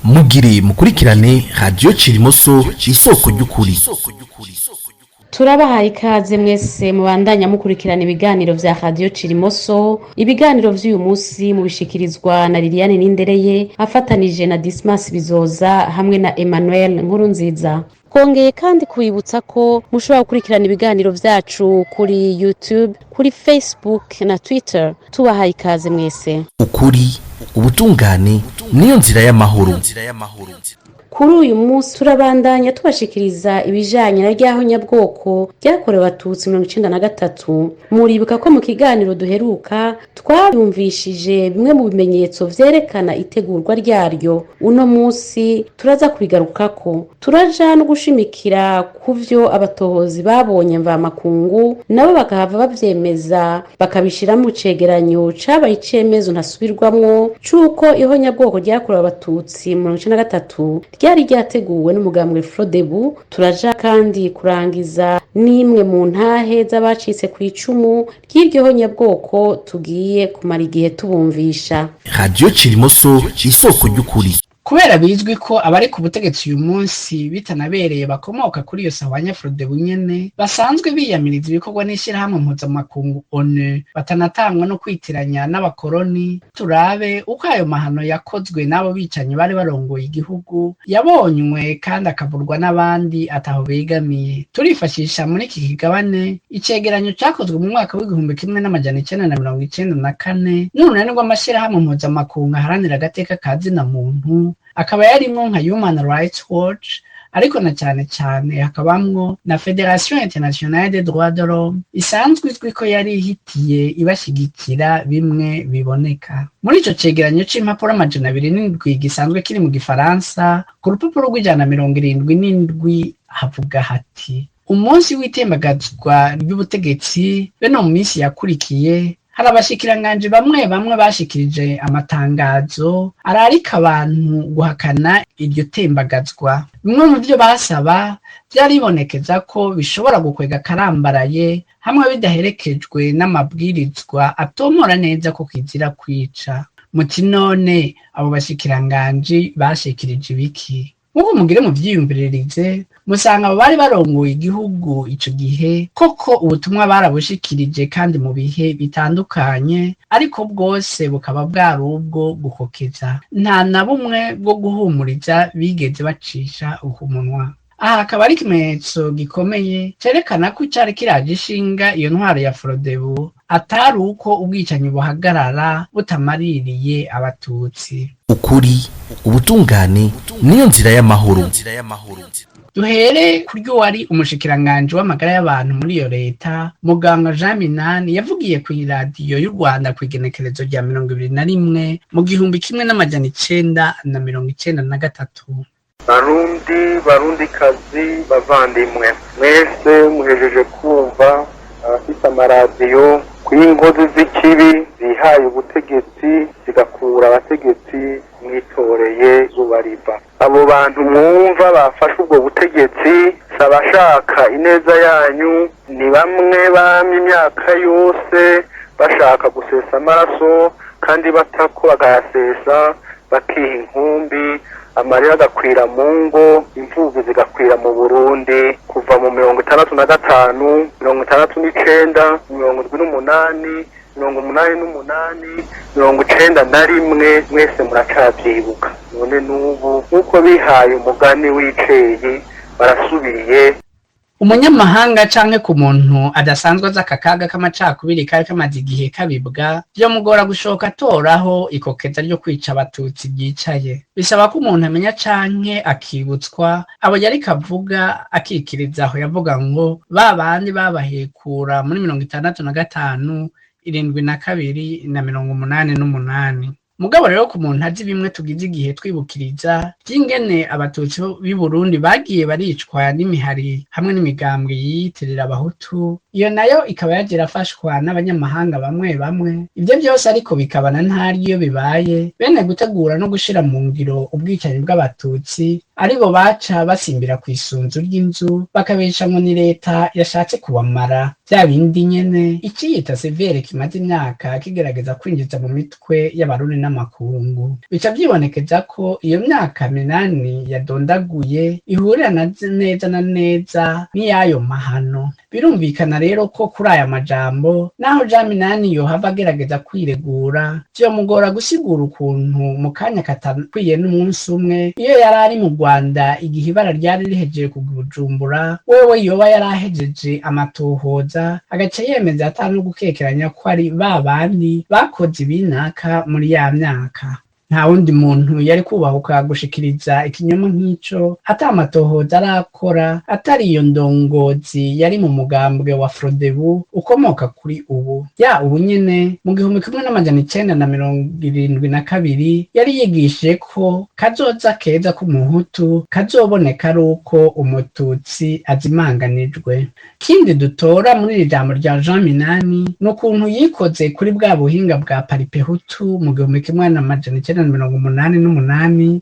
Mugire mukurikirane Radiyo Cirimoso, isoko ry'ukuri. Turabahaye ikaze mwese mubandanya mukurikirana ibiganiro vya Radiyo Cirimoso. Ibiganiro vy'uyu munsi mubishikirizwa na Liliane Nindereye afatanije na Dismas Bizoza hamwe na Emmanuel Nkurunziza. Twongeye kandi kubibutsa ko mushobora gukurikirana ibiganiro vyacu kuri YouTube, kuri Facebook na Twitter. Tubahaye ikaze mwese. Ukuri, ubutungane niyo nzira y'amahoro. Kuri uyu munsi turabandanya tubashikiriza ibijanye na rya honyabwoko ryakorewe Abatutsi 93. Muribuka ko mu kiganiro duheruka twabumvishije bimwe mu bimenyetso vyerekana itegurwa ryaryo. Uno munsi turaza kubigarukako, turaja no gushimikira ku vyo abatohozi babonye mvamakungu, nabo bakahava bavyemeza bakabishira mu cegeranyo cabaye icemezo ntasubirwamwo c'uko ihonyabwoko ryakorewe Abatutsi 93 ryari ryateguwe n'umugambwe Frodebu. Turaja kandi kurangiza n'imwe mu ntahe z'abacitse ku icumu ry'iryo honyabwoko tugiye kumara igihe tubumvisha. Radiyo Cirimoso, isoko ry'ukuri. Kubera bizwi ko abari ku butegetsi uyu munsi bitanabereye bakomoka kuri iyo sahwanya Frodebu nyene, basanzwe biyamiriza ibikorwa n'ishirahamwe mpuzamakungu ONU, batanatangwa no kwitiranya n'abakoroni, turabe uko ayo mahano yakozwe n'abo bicanyi bari barongoye igihugu yabonywe kandi akavurwa n'abandi ataho begamiye. Turifashisha muri iki kigabane icegeranyo cakozwe mu mwaka w'1994 n'urunani rw'amashirahamwe mpuzamakungu aharanira agateka ka zina muntu, akaba yarimwo nka Human Rights Watch, ariko na cane cane hakabamwo na Fédération Internationale des Droits de l'Homme, isanzwe izwi ko yari ihitiye ibashigikira bimwe biboneka. Muri ico cegeranyo c'impapuro 207 gisanzwe kiri mu Gifaransa, ku rupapuro rw'177 havuga hati: "Umunsi w'itembagazwa ry'ubutegetsi be no mu minsi yakurikiye, hari abashikiranganji bamwe bamwe bashikirije amatangazo ararika abantu guhakana iryo tembagazwa. Bimwe mu vyo basaba vyaribonekeza ko bishobora gukwega akarambaraye hamwe bidaherekejwe n'amabwirizwa atomora neza ko kizira kwica." Muti none abo bashikiranganji bashikirije ibiki? Nk'uko mugire muvyiyumviririze, musanga abo bari barongoye igihugu ico gihe koko ubutumwa barabushikirije, kandi mu bihe bitandukanye, ariko bwose bukaba bwari ubwo gukokeza, nta na bumwe bwo guhumuriza bigeze bacisha umunwa. Aha akaba ari ikimenyetso gikomeye cerekana ko icari kiraje ishinga iyo ntwaro ya Frodebu atari uko ubwicanyi buhagarara butamaririye Abatutsi. Ukuri, ubutungane niyo nzira y'amahoro. Duhere kuri wari umushikiranganji w'amagara y'abantu muri iyo leta, muganga Jean Minani, yavugiye ku iradiyo y'u Rwanda ku igenekerezo rya 21 mu 1993. Barundi, Barundikazi, bavandimwe mwese, muhejeje kumva abafite amaradiyo ku inkozi z'ikibi zihaye ubutegetsi zigakura abategetsi mwitoreye zuba riva. Abo bantu mwumva bafashe ubwo butegetsi si abashaka ineza yanyu, ni bamwe bamye imyaka yose bashaka gusesa amaraso kandi batako bakayasesa, bakiha inkumbi, amarira agakwira mu ngo, imfubyi zigakwira mu Burundi kuva mu 65, 69, 78, 88, 91. Mwese muracabyibuka. None n'ubu nk'uko bihaye umugani w'iceyi barasubiye. Umunyamahanga canke ku muntu adasanzwe azi aka kaga k'amacakubiri kari kamaze igihe kabibwa, vyomugora gushoka atoraho ikokeza ryo kwica Abatutsi ryicaye. Bisaba ko umuntu amenya canke akibutswa abo yariko avuga, akikiriza aho yavuga ngo ba bandi babahekura muri 65, 72 na 88. Mugabo rero ku muntu azi bimwe tugize igihe twibukiriza vy'ingene Abatutsi b'i Burundi bagiye baricwa n'imihari hamwe n'imigambwe yiyitirira Abahutu, iyo nayo ikaba yaje irafashwa n'abanyamahanga bamwe bamwe, ivyo vyose ariko bikabana ntaryo iyo bibaye bene gutegura no gushira mu ngiro ubwicanyi bw'Abatutsi aribo baca basimbira kw'isunzu ry'inzu, bakabesha ngo ni leta yashatse kubamara, vya bindi nyene iciyita severe kimaze imyaka kigerageza kwinjiza mu mitwe y'Abarundi. n'amakungu. Bica vyibonekeza ko iyo myaka Minani yadondaguye ihurira neza na neza n'iyayo mahano. Birumvikana rero ko kuri aya majambo, naho Jean Minani yohava agerageza kwiregura, vyomugora gusigura ukuntu mu kanya katakwiye n'umunsi umwe, iyo yari ari mu Rwanda igihe ibara ryari rihejeje kugwa i Bujumbura, wewe yoba yarahejeje amatohoza agaca yemeza ata no gukekeranya ko ari ba bandi bakoze ibinaka muri ya myaka. Nta wundi muntu yari kubahuka gushikiriza ikinyoma nk'ico ata amatohoza arakora, atari iyo ndongozi yari mu mugambwe wa Frodebu ukomoka kuri ubu. Ya ubu nyene mu 1972 yari yigishije ko kazoza keza k'umuhutu kazoboneka ari uko umututsi azimanganijwe. Kindi dutora muri iri jambo rya Jean Minani ni ukuntu yikoze kuri bwa buhinga bwa Paripehutu mu 1988,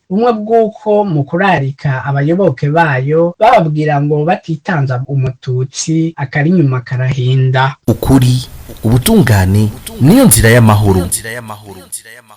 bumwe bw'uko mu kurarika abayoboke bayo bababwira ngo batitanza umututsi akari inyuma karahinda. Ukuri, ubutungane niyo nzira y'amahoro.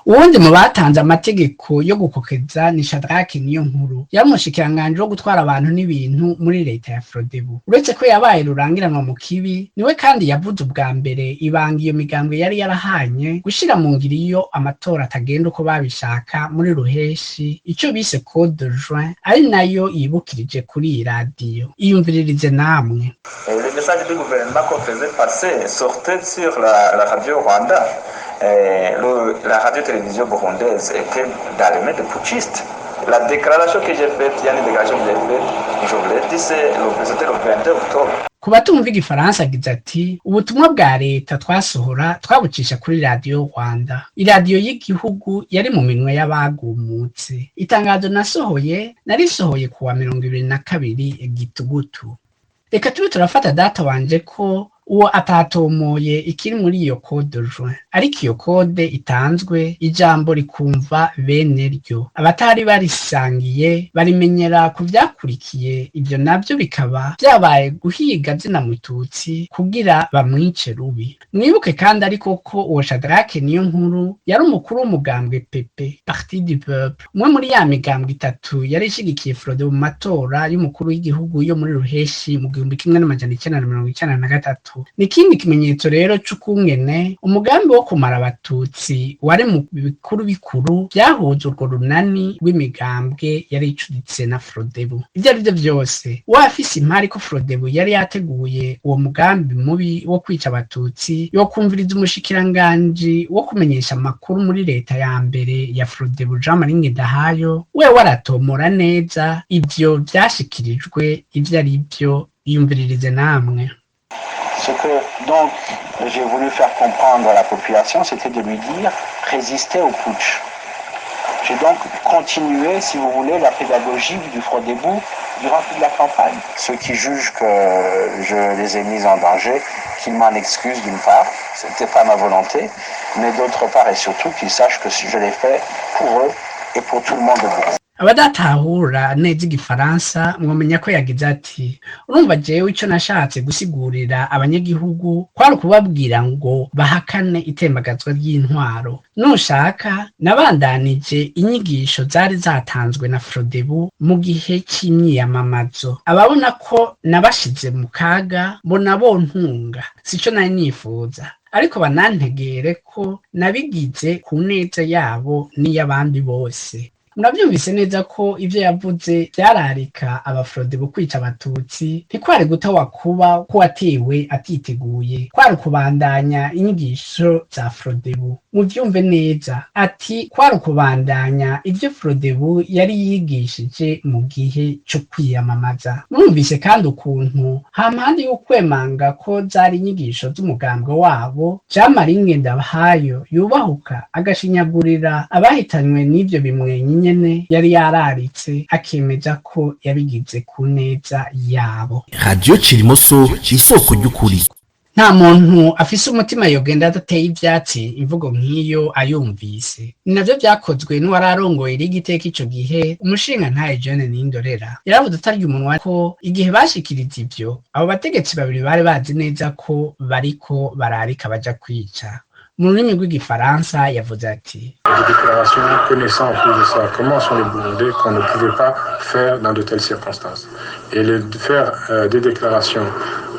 Uwundi mu batanze amategeko yo gukokeza ni Shadrack Niyonkuru, yari umushikiranganji wo gutwara abantu n'ibintu muri leta ya Frodebu. Uretse ko yabaye rurangiranwa mu kibi, niwe kandi yavuze ubwa mbere ibanga iyo migambwe yari yarahanye gushira mu ngiro iyo amatora atagenda uko babishaka muri ruheshi, ico bise code de juin, ari nayo yibukirije kuri iyi radiyo. Iyumviririze namwe. Le message du gouvernement qu'on faisait passer sortait sur la radio Rwanda. La radio-télévision burundaise était dans les mains de putschistes. La déclaration que j'ai faite, il y a une déclaration que j'ai faite, je vous l'ai dit, c'était le 22 octobre. Ku batumva igifaransa agize ati: ubutumwa bwa leta twasohora twabucisha kuri radiyo Rwanda, iradiyo y'igihugu yari mu minwe y'abagumutse. Itangazo nasohoye narisohoye kuwa 22 Gitugutu. Reka tube turafata data wanje ko uwo atatomoye ikiri muri iyo code juin, ariko iyo code itanzwe ijambo rikumva bene ryo, abatari barisangiye barimenyera ku vyakurikiye. Ivyo navyo bikaba vyabaye guhiga zina mututsi kugira bamwice rubi. Mwibuke kandi ariko ko uwo Shadrack Niyonkuru yari umukuru w'umugambwe PP, Parti du Peuple, umwe muri ya migambwe itatu yari ishigikiye Frode mu matora y'umukuru w'igihugu yo muri ruheshi mu 1993. Ni ikindi kimenyetso rero c'ukungene umugambi wo kumara abatutsi wari mu bikuru bikuru vyahuza urwo runani rw'imigambwe yari icuditse na Frodebu. Ivyo ari vyo vyose, uwafise impari ko Frodebu yari yateguye uwo mugambi mubi wo kwica abatutsi, yokumviriza umushikiranganji wo kumenyesha amakuru muri leta ya mbere ya Frodebu, Jean Marie Ngendahayo, wewe aratomora neza ivyo vyashikirijwe ivyo ari vyo. Iyumviririze namwe. Ce que donc j'ai voulu faire comprendre à la population, c'était de lui dire: résister au putsch. J'ai donc continué, si vous voulez, la pédagogie du Frodebu durant toute la campagne. Ceux qui jugent que je les ai mis en danger, qu'ils m'en excusent d'une part, c'était pas ma volonté, mais d'autre part et surtout qu'ils sachent que je l'ai fait pour eux et pour tout le monde au Burundi. Abadatahura neza igifaransa, mwomenya ko yagize ati: urumva jewe ico nashatse gusigurira abanyagihugu kwari ukubabwira ngo bahakane itembagazwa ry'intwaro. Nushaka nabandanije inyigisho zari zatanzwe na Frodebu mu gihe c'imyiyamamazo. Ababona ko nabashize mu kaga mbona bontunga, sico nari nifuza, ariko banantegere ko nabigize ku neza yabo n'iy'abandi bose. Murabyumvise neza ko ivyo yavuze vyararika abafrodebu kwica abatutsi. Ntikwari guta wakuba ko watewe atiteguye, kwari ukubandanya inyigisho za Frodebu. Muvyumve neza, ati kwari ukubandanya ivyo Frodebu yari yigishije mu gihe co kwiyamamaza. Murumvise kandi ukuntu hampande y'ukwemanga ko zari inyigisho z'umugambwe wabo, Jean Marie Ngendahayo yubahuka agashinyagurira abahitanywe n'ivyo bimwenyi nyene yari yararitse, akemeza ko yabigize ku neza yabo. Radio Cirimoso, isoko ry'ukuri. Nta muntu afise umutima yogenda adateye ivyatsi imvugo nk'iyo ayumvise. Ni navyo vyakozwe n'uwararongoye rigiteka ico gihe, umushinga ntaye John Nindorera. Yaravuze atarya umunwa ko igihe bashikiriza ivyo, abo bategetsi babiri bari bazi neza ko bariko bararika baja kwica. Mu rurimi rw'igifaransa yavuze ati: Des déclarations connaissant en plus de ça comment sont les Burundais, qu'on ne pouvait pas faire dans de telles circonstances. Et le, faire des déclarations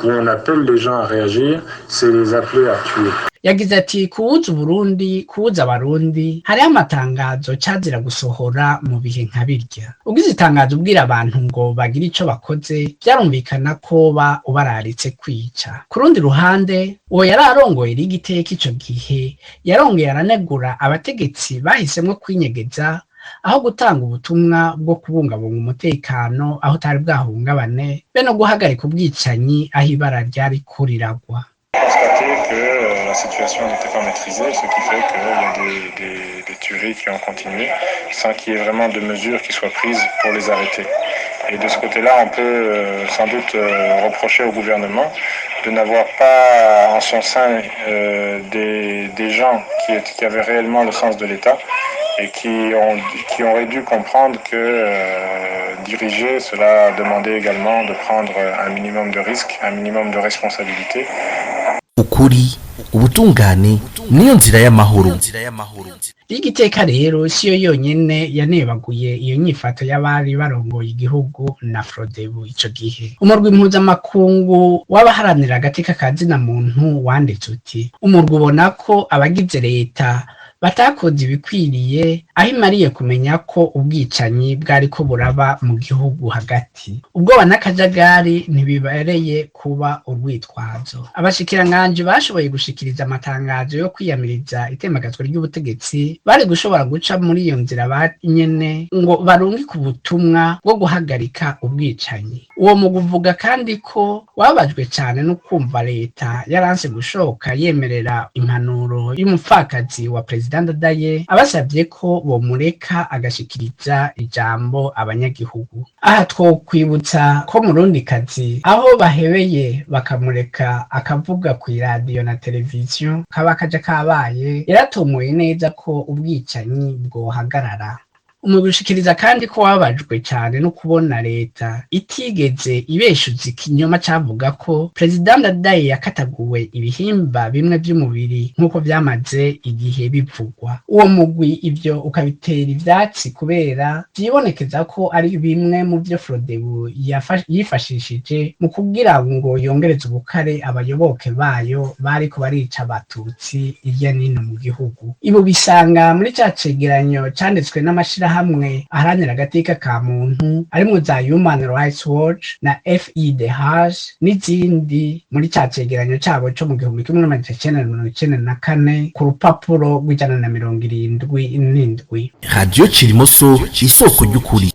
où on appelle les gens à réagir, c'est les appeler à tuer. Yagize ati: "Kuwuza Uburundi, kuwuza Abarundi, hariho amatangazo cazira gusohora mu bihe nka birya. Ugize itangazo ubwira abantu ngo bagire ico bakoze, vyarumvikana ko ba ubararitse kwica." Ku rundi ruhande, uwo yari arongoye rigiteka ico gihe yarongeye aranegura abategetsi bahisemwo kwinyegeza aho gutanga ubutumwa bwo kubungabunga umutekano aho utari bwahungabane, be no guhagarika ubwicanyi aho ibara ryariko riragwa. Constaté que la situation n'était pas maîtrisée, ce qui fait qu'il y a des tueries qui ont continué sans qu'il y ait vraiment de mesures qui soient prises pour les arrêter. Et de ce côté-là, on peut sans doute reprocher au gouvernement de n'avoir pas en son sein des gens qui avaient réellement le sens de l'État et qui auraient dû comprendre que diriger, cela demandait également de prendre un minimum de risques, un minimum de responsabilité. Ukuri, ubutungane niyo nzira y'amahoro. Igiteka rero siyo yonyene yanebaguye iyo nyifato y'abari barongoye igihugu na Frodebu ico gihe. Umurwi mpuzamakungu w'abaharanira agateka ka zina muntu wanditse uti: "Umurwi ubona ko abagize leta batakoze ibikwiriye aho imariye kumenya ko ubwicanyi bwariko buraba mu gihugu hagati. Ubwoba n'akajagari ntibibereye kuba urwitwazo. Abashikiranganji bashoboye gushikiriza amatangazo yo kwiyamiriza itemagazwa ry'ubutegetsi bari gushobora guca muri iyo nzira nyene ngo barungike ubutumwa bwo guhagarika ubwicanyi." Uwo mugwi uvuga kandi ko wababajwe cane no kumva leta yaranse gushoka yemerera impanuro y'umupfakazi wa Perezida Ndadaye, abasavye ko bomureka agashikiriza ijambo abanyagihugu. Aha twokwibutsa ko Murundikazi aho bahebeye bakamureka akavuga kw'iradiyo na televiziyo, kaba kaja kabaye, yaratomoye neza ko ubwicanyi bwohagarara. Umugwi ushikiriza kandi ko wababajwe cane no kubona leta itigeze ibeshuza ikinyoma cavuga ko Perezida Ndadaye yakataguwe ibihimba bimwe vy'umubiri, nk'uko vyamaze igihe bivugwa. Uwo mugwi ivyo ukabitera ivyatsi kubera vyibonekeza ko ari bimwe mu vyo Frodebu yifashishije mu kugira ngo yongereze ubukare abayoboke bayo bariko barica Abatutsi irya nino mu gihugu. Ibo bisanga muri ca cegeranyo canditswe n'amashirahamwe aharanira agateka ka muntu, arimwo za Human Rights Watch na FIDH n'izindi, muri ca cegeranyo cabo co mu 1994 ku rupapuro rw'177. Radiyo Cirimoso, isoko ry'ukuri.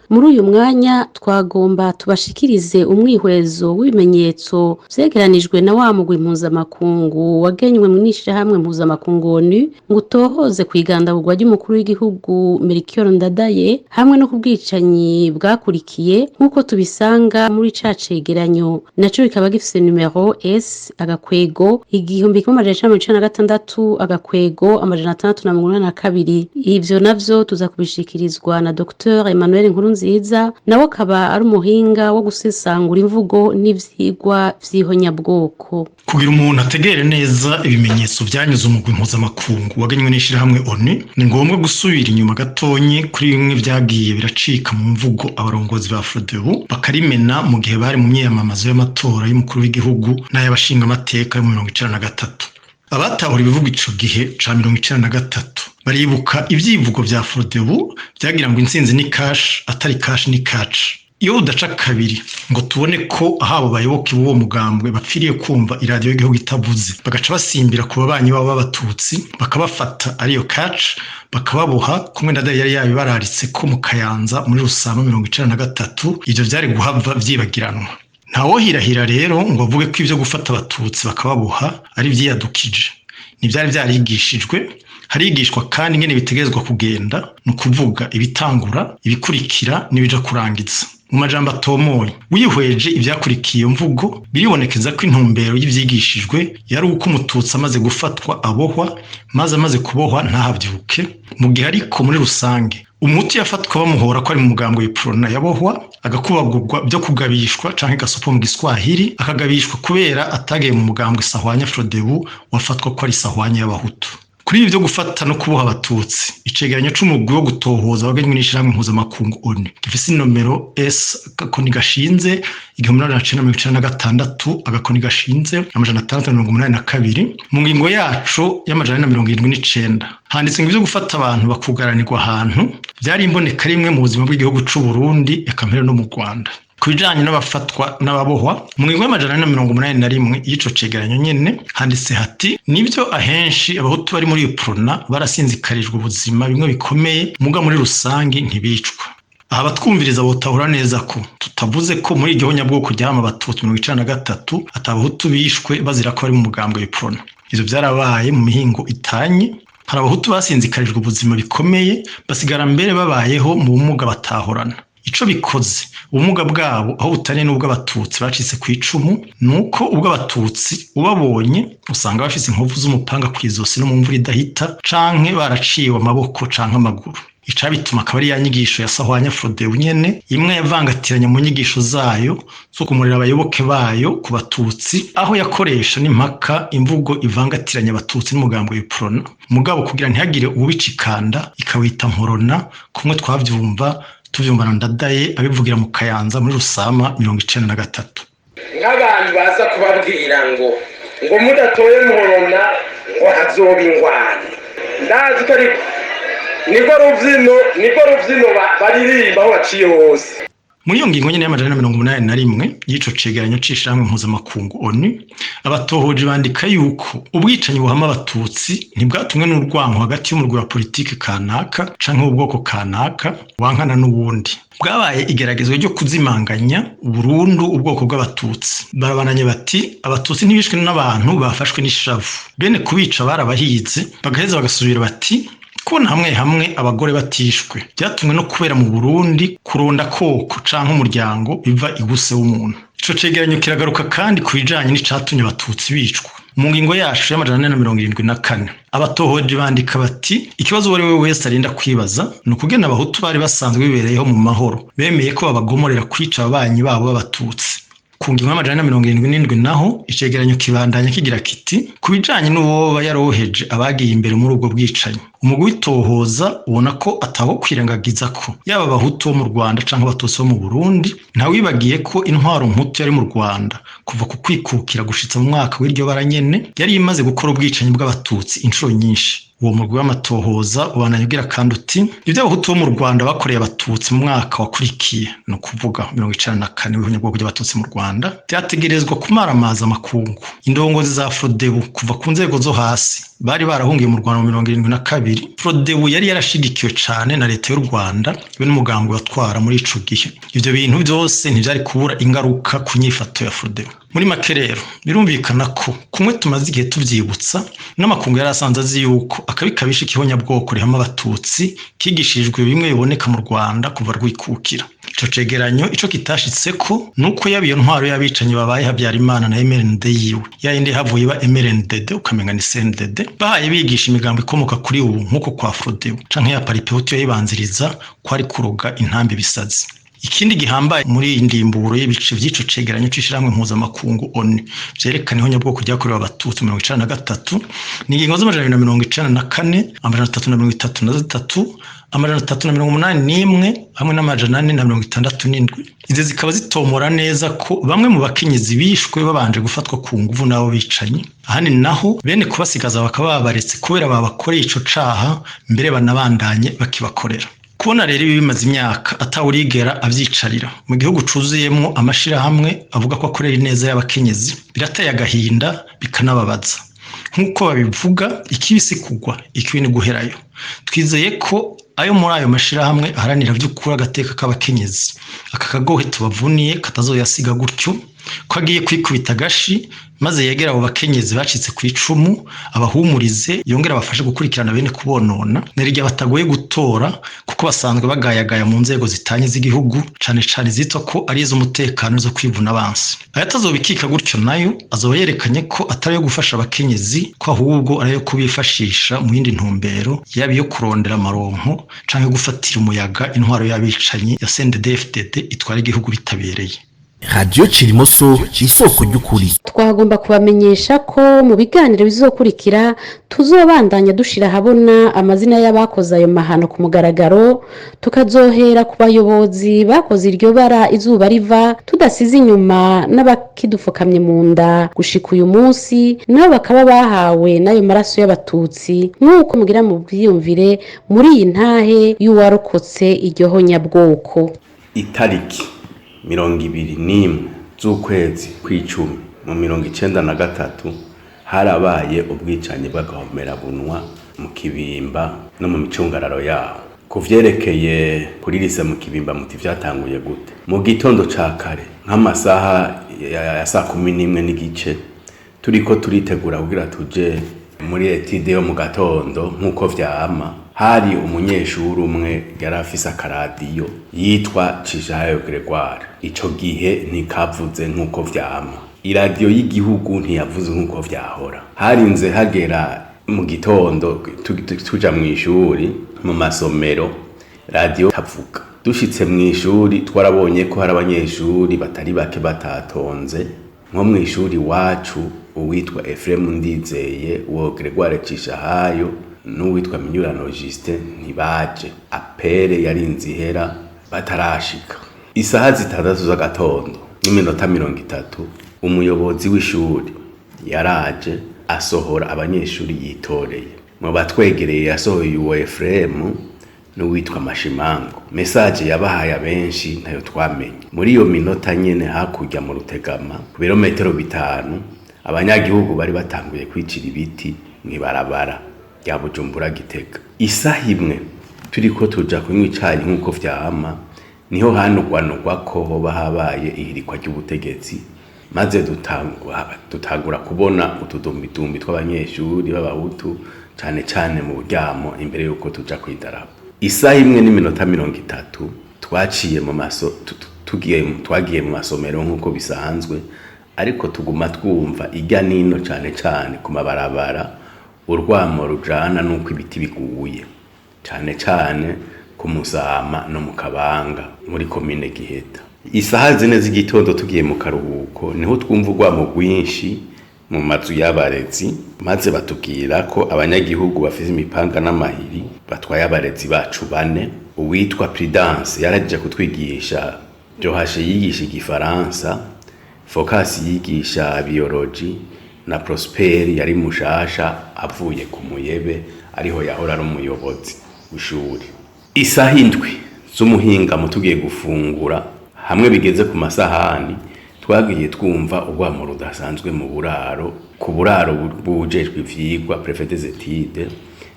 Muri uyu mwanya twagomba tubashikirize umwihwezo w'ibimenyetso vyegeranijwe na wa mugwi mpuzamakungu wagenywe mw'ishirahamwe mpuzamakungu ONU ngo utohoze kw'igandagurwa ry'umukuru w'igihugu Melchior Ndadaye hamwe no ku bwicanyi bwakurikiye, nk'uko tubisanga muri ca cegeranyo, naco kikaba gifise numero S-1996-682. Ivyo navyo tuza kubishikirizwa na Dr Emmanuel Nkurunziza, nawe akaba ari umuhinga wo gusesangura imvugo n'ivyigwa vy'ihonyabwoko. Kugira umuntu ategere neza ibimenyetso vyanyuze umugwi mpuzamakungu wagenywe n'ishirahamwe ONU, ni ngombwa gusubira inyuma gatonyi kuri bimwe vyagiye biracika mu mvugo abarongozi ba Frodebu bakarimena mu gihe bari mu myiyamamazo y'amatora y'umukuru w'igihugu n'ay'abashingamateka yo mu 93. Abatahura ibivuga ico gihe ca 93 baribuka ivyivugo vya Frodebu vyagira ngo intsinzi ni cash, atari cash ni catch. Iyo udaca kabiri ngo tubone ko ahabo bayoboke b'uwo mugambwe bapfiriye kumva iradiyo y'igihugu itavuze, bagaca basimbira ku babanyi babo b'Abatutsi bakabafata, ariyo catch, bakababoha kumwe Ndadaye yari yabibararitse ko mu Kayanza muri Rusama 93, ivyo vyari guhava vyibagiranwa. Ntawohirahira rero ngo avuge ko ivyo gufata Abatutsi bakababoha ari ivyiyadukije. Ntivyari vyarigishijwe? Harigishwa kandi ingene bitegerezwa kugenda, ni ukuvuga ibitangura, ibikurikira n'ibija kurangiza. Mu majambo atomoye, wihweje ivyakurikiye iyo mvugo, biribonekeza ko intumbero y'ivyigishijwe yari uko Umututsi amaze gufatwa abohwa, maze amaze kubohwa ntahavyuke. Mu gihe ariko muri rusange Umuhutu yafatwa bamuhora ko ari mu mugambwe w'Iprona yabohwa, agakubagurwa byo kugabishwa canke gasopo mu Giswahili, akagabishwa kubera atagiye mu mugambwe Sahwanya Frodebu wafatwa ko ari Sahwanya y'abahutu. Kuri ibi byo gufata no kuboha abatutsi, icegeranyo c'umugwi wo gutohoza wagenywe n'ishirahamwe mpuzamakungu ONU gifise inomero S agakoni gashinze 1996 agakoni gashinze 682, mu ngingo yaco y'479 handitse ngo ivyo gufata abantu bakugaranirwa ahantu vyari imboneka rimwe mu buzima bw'igihugu c'u Burundi eka mbere no mu Rwanda. Ku bijanye n'abafatwa n'ababohwa, mu ngingo y'481 y'ico cegeranyo nyene handitse hati: nibyo ahenshi abahutu bari muri Uprona barasinzikarijwe ubuzima bimwe bikomeye, muga muri rusangi ntibicwa. Aha batwumviriza botahura neza ko tutavuze ko muri iryo honyabwoko ryama abatutsi 93 atabahutu bishwe bazira ko bari mu mugambwe w'Uprona. Ivyo vyarabaye mu mihingo itanye. Hari abahutu basinzikarijwe ubuzima bikomeye, basigara mbere babayeho mu bumuga batahorana. Ico bikoze ubumuga bwabo aho butari n'ubw'abatutsi bacitse ku icumu, nuko ubw'abatutsi ubabonye usanga bafise inkovu z'umupanga kw'izosi no mu mvura idahita, canke baraciwe amaboko canke amaguru. Icabituma akaba ari ya nyigisho ya Sahwanya Frodebu nyene, imwe yavangatiranya mu nyigisho zayo zo kumurira abayoboke bayo ku batutsi, aho yakoresha n'impaka imvugo ivangatiranya abatutsi n'umugambi w'Iprona, mugabo kugira ntihagire uwubicikanda ikawita mporona, kumwe twavyumva tuvyumvana Ndadaye abivugira mu Kayanza muri Rusama 93. Nk'abantu baza kubabwira ngo mudatoye mporona ngo hazoba ingwano, ndazi ko ariko niko rubyino baririmba aho baciye hose. Muri iyo ngingo nyene y'481 y'ico cegeranyo c'ishirahamwe mpuzamakungu ONU, abatohoje bandika yuko ubwicanyi buhama abatutsi ntibwatumwe n'urwanko hagati y'umurwi wa politike kanaka canke w'ubwoko kanaka wankana n'uwundi, bwabaye igeragezwa ryo kuzimanganya burundu ubwoko bw'abatutsi. Barabananye bati abatutsi ntibishwe n'abantu bafashwe n'ishavu, bene kubica barabahize. Bagaheza bagasubira bati kubona hamwe hamwe abagore batishwe byatumwe no kubera mu Burundi kuronda koko canke umuryango biva iguse w'umuntu. Ico cegeranyo kiragaruka kandi ku bijanye n'icatumye abatutsi bicwa. Mu ngingo yacu y'474 abatohoje bandika bati ikibazo uwo ari we wese arinda kwibaza ni ukugena abahutu bari basanzwe bibereyeho mu mahoro bemeye ko babagomorera kwica ababanyi babo b'abatutsi. Ku ngingo y'477 naho icegeranyo kibandanya kigira kiti ku bijanye n'uwoba yaroheje abagiye imbere muri ubwo bwicanyi, umugwi w'itohoza ubona ko ataho kwirengagiza ko yaba abahutu bo mu Rwanda canke abatutsi bo mu Burundi, ntawibagiye ko intwaro mputu yari mu Rwanda kuva ku kwikukira gushitsa mu mwaka w'iryo bara nyene yari imaze gukora ubwicanyi bw'abatutsi inshuro nyinshi. Uwo mugwi w'amatohoza ubandanya ugira kandi uti ibyo abahutu bo mu Rwanda bakoreye abatutsi mu mwaka wakurikiye, ni ukuvuga 94 w'ihonyabwoko ry'abatutsi mu Rwanda, byategerezwa kumaramaza amakungu. Indongozi za Frodebu kuva ku nzego zo hasi bari barahungiye mu Rwanda mu 72. Frodebu yari yarashigikiwe cane na leta y'u Rwanda be n'umugambi watwara muri ico gihe. Ivyo bintu byose ntivyari kubura ingaruka ku nyifato ya Frodebu. Muri make rero birumvikana ko kumwe tumaze igihe tuvyibutsa n'amakungu yari asanze azi yuko akabi kabisha ikihonyabwoko rihama abatutsi kigishirijwe bimwe biboneka mu Rwanda kuva rwikukira. Ico cegeranyo ico kitashitseko nuko yaba iyo ntwaro y'abicanyi babaye Habyarimana na MRND yiwe, yayindi havuye iba MRNDD ukamenga ni CNDD, bahaye bigisha imigambo ikomoka kuri ubu nk'uko kwa Frodebu canke ya Paripehutu yayibanziriza kwari kuroga intambi bisazi. Ikindi gihambaye muri iyi ndimburo y'ibice vy'ico cegeranyo c'ishirahamwe mpuzamakungu ONU vyerekana ihonyabwoko ryakorewe abatutsi 93 ni ingingo z'294, 333, 381 hamwe n'467. Izi zikaba zitomora neza ko bamwe mu bakenyezi bishwe babanje gufatwa ku nguvu n'abo bicanyi, ahandi naho bene kubasigaza bakaba babaretse kubera babakoreye ico caha mbere banabandanye bakibakorera. Kubona rero ibi bimaze imyaka atawurigera avyicarira mu gihugu cuzuyemwo amashirahamwe avuga ko akorera ineza y'abakenyezi birateye agahinda bikanababaza. Nk'uko babivuga, ikibi si kugwa, ikibi ni guherayo. Twizeye ko ayo muri ayo mashirahamwe aharanira vy'ukuri agateka k'abakenyezi, aka kagohe tubavuniye katazoyasiga gutyo. Ko agiye kwikubita agashi maze yegera abo bakenyezi bacitse ku icumu, abahumurize, yongera abafashe gukurikirana bene kubonona, nerirya batagoye gutora kuko basanzwe bagayagaya mu nzego zitanye z'igihugu, cane cane zitwa ko ari iz'umutekano zo kwivuna abansi. Ayatazobikika gutyo nayo azoba yerekanye ko atari ayo gufasha abakenyezi, ko ahubwo ari ayo kubifashisha mu yindi ntumbero, yaba iyo kurondera amaronko canke gufatira umuyaga intwaro y'abicanyi ya CNDD-FDD itwara igihugu bitabereye. Radiyo Cirimoso, isoko ry'ukuri. Twagomba kubamenyesha ko mu biganiro bizokurikira tuzobandanya dushira ahabona amazina y'abakoze ayo mahano ku mugaragaro, tukazohera ku bayobozi bakoze iryo bara izuba riva, tudasize inyuma n'abakidufukamye mu nda gushika uyu munsi, nabo bakaba bahawe n'ayo maraso y'Abatutsi, nk'uko mugira mu bwiyumvire muri iyi ntahe y'uwarokotse iryo honyabwoko. Itariki 21 z'ukwezi kw'icumi mu 93 harabaye ubwicanyi bw'agahomerabunwa mu Kibimba no mu micungararo yaho. Ku vyerekeye kuri lycée mu Kibimba, muti vyatanguye gute? Mu gitondo ca kare, nk'amasaha ya 11:30, turiko turitegura kugira tuje muri étude yo mu gatondo nk'uko vyama, hari umunyeshuri umwe yari afise akaradiyo yitwa Cishahayo Gregoire. Ico gihe ntikavuze nk'uko vyama, iradiyo y'igihugu ntiyavuze nk'uko vyahora. Harinze hagera mu gitondo tuja mw'ishuri, mu masomero radiyo tavuga. Dushitse mw'ishuri twarabonye ko hari abanyeshuri batari bake batatonze. Nko mw'ishuri iwacu, uwitwa Efremu Ndizeye, uwo Gregoire Cishahayo n'uwitwa Minyurano Justin ntibaje. Appel yarinze ihera batarashika. Isaha 6:30 umuyobozi w'ishuri yaraje, asohora abanyeshuri yitoreye. Mu batwegereye yasohoye uwo Efremu n'uwitwa Mashimango. Message yabahaye abenshi ntayo twamenye. Muri iyo minota nyene, hakurya mu Rutegama, ku birometero 5, abanyagihugu bari batanguye kwicira ibiti mw'ibarabara rya Bujumbura Gitega. Isaha 1 turiko tuja kunywa icayi nk'uko vyama, niho hanugwanugwa ko hoba habaye ihirikwa ry'ubutegetsi, maze dutangura kubona utudumbidumbi tw'abanyeshuri b'Abahutu, cane cane mu buryamo, imbere yuko tuja kw'idarapo. Isaha 1:30 twaciye mu maso tugiye, twagiye mu masomero nk'uko bisanzwe, ariko tuguma twumva irya nino, cane cane ku mabarabara, urwamo rujana n'uko ibiti biguye, cane cane ku Musama no mu Kabanga muri komine Giheta. Isaha 4 z'igitondo tugiye mu karuhuko, niho twumva urwamo rwinshi mu mazu y'abarezi, maze batubwira ko abanyagihugu bafise imipanga n'amahiri batwaye abarezi bacu bane: uwitwa Prudence yaraje kutwigisha, Johashe yigisha igifaransa, Focus yigisha biologie, na Prosper yari mushasha avuye ku Muyebe, ariho yahora ari umuyobozi w'ishuri. Isaha 7 z'umuhingamo tugiye gufungura, hamwe bigeze ku masahani, twagiye twumva urwamo rudasanzwe mu buraro, ku buraro bujejwe ivyigwa, préfet des études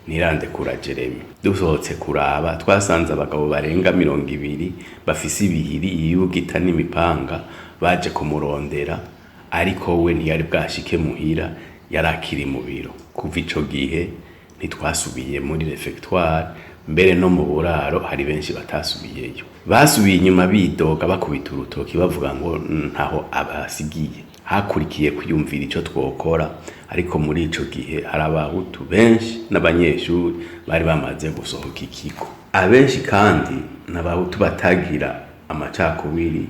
Ntirandekura Jeremy. Dusohotse kuraba, twasanze abagabo barenga 20 bafise ibihiri, ibibugita n'imipanga baje kumurondera, ariko we ntiyari bwashike muhira, yari akiri mu biro. Kuva ico gihe ntitwasubiye muri réfectoire, mbere no mu buraro hari benshi batasubiyeyo. Basubiye inyuma bidoga, bakubita urutoki, bavuga ngo ntaho abasigiye. Hakurikiye kwiyumvira ico twokora, ariko muri ico gihe hari Abahutu benshi n'abanyeshuri bari bamaze gusohoka ikigo, abenshi kandi n'Abahutu batagira amacakubiri.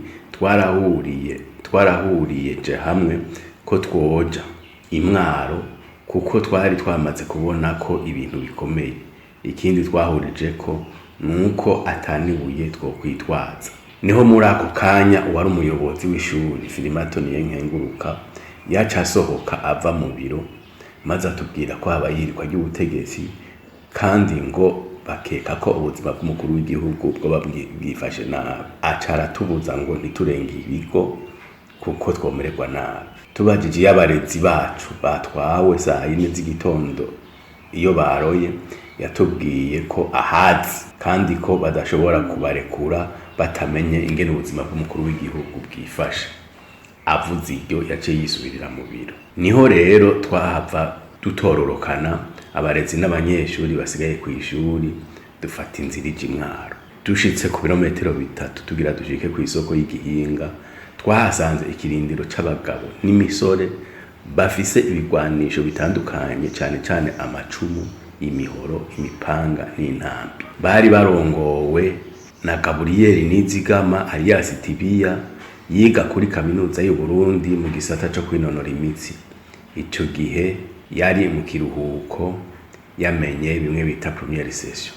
Twarahuriye je hamwe ko twoja imwaro, kuko twari twamaze kubona ko ibintu bikomeye. Ikindi twahurije ko nuko atanibuye twokwitwaza. Niho muri ako kanya uwari umuyobozi w'ishuri, Filimato Niyenkenguruka, yaca asohoka ava mu biro, maze atubwira ko habaye ihirikwa ry'ubutegetsi, kandi ngo bakeka ko ubuzima bw'umukuru w'igihugu bwoba bwifashe nabi. Aca aratubuza ngo ntiturenge ibigo kuko twomererwa nabi. Tubajije iyo abarezi bacu batwawe saa 4 z'igitondo iyo baroye, yatubwiye ko ahazi, kandi ko badashobora kubarekura batamenye ingene ubuzima bw'umukuru w'igihugu bwifashe. Avuze iryo, yaciye yisubirira mu biro. Niho rero twahava dutororokana, abarezi n'abanyeshuri basigaye ku ishuri, dufata inzira ija Imwaro. Dushitse ku birometero 3 tugira dushike ku isoko y'Igihinga, twahasanze ikirindiro c'abagabo n'imisore bafise ibigwanisho bitandukanye, cane cane amacumu, imihoro, imipanga n'intambi. Bari barongowe na Gaburiyeri Nizigama alias Tibiya, yiga kuri Kaminuza y'u Burundi mu gisata co kwinonora imitsi. Ico gihe yari mu kiruhuko, yamenye bimwe bita première session.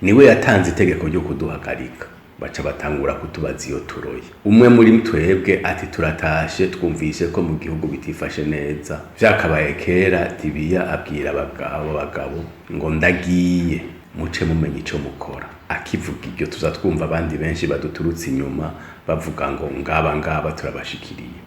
Niwe yatanze itegeko ryo kuduhagarika. Baca batangura kutubaza iyo turoye. Umwe muri twebwe ati: "Turatashe, twumvise ko mu gihugu bitifashe neza." Vyakabaye kera. Tibiya abwira abagabo ngo: "Ndagiye, muce mumenya ico mukora." Akivuga iryo, tuza twumva abandi benshi baduturutse inyuma bavuga ngo: "Ngaba ngaba, turabashikiriye."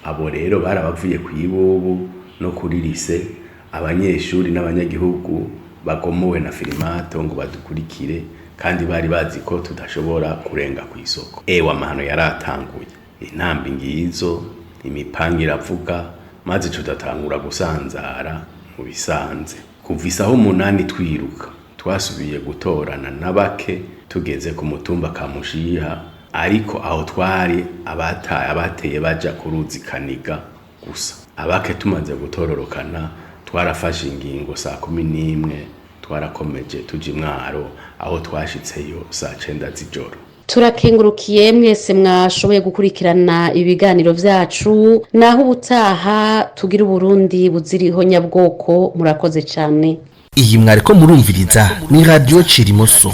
Abo rero barabavuye ku ibubu no kuri lycée, abanyeshuri n'abanyagihugu bagomowe na firimato ngo badukurikire, kandi bari bazi ko tudashobora kurenga ku isoko. Ewe, amahano yaratanguye! Intambi ngizo, imipanga iravuga, maze tudatangura gusanzara mu bisanze. Kuva isaha 8 twiruka, twasubiye gutorana na bake tugeze ku mutumba Kamushiha, ariko aho twari abataye abateye baja ku ruzi Kaniga gusa. Abake tumaze gutororokana, twarafashe ingingo saa 11, twarakomeje tuja Imwaro, aho twashitseyo saa 9 z'ijoro. Turakengurukiye mwese mwashoboye gukurikirana ibiganiro vyacu. Naho ubutaha, tugira Uburundi buziriho nyabwoko. Murakoze cane. Iyi mwariko murumviriza ni Radiyo Cirimoso.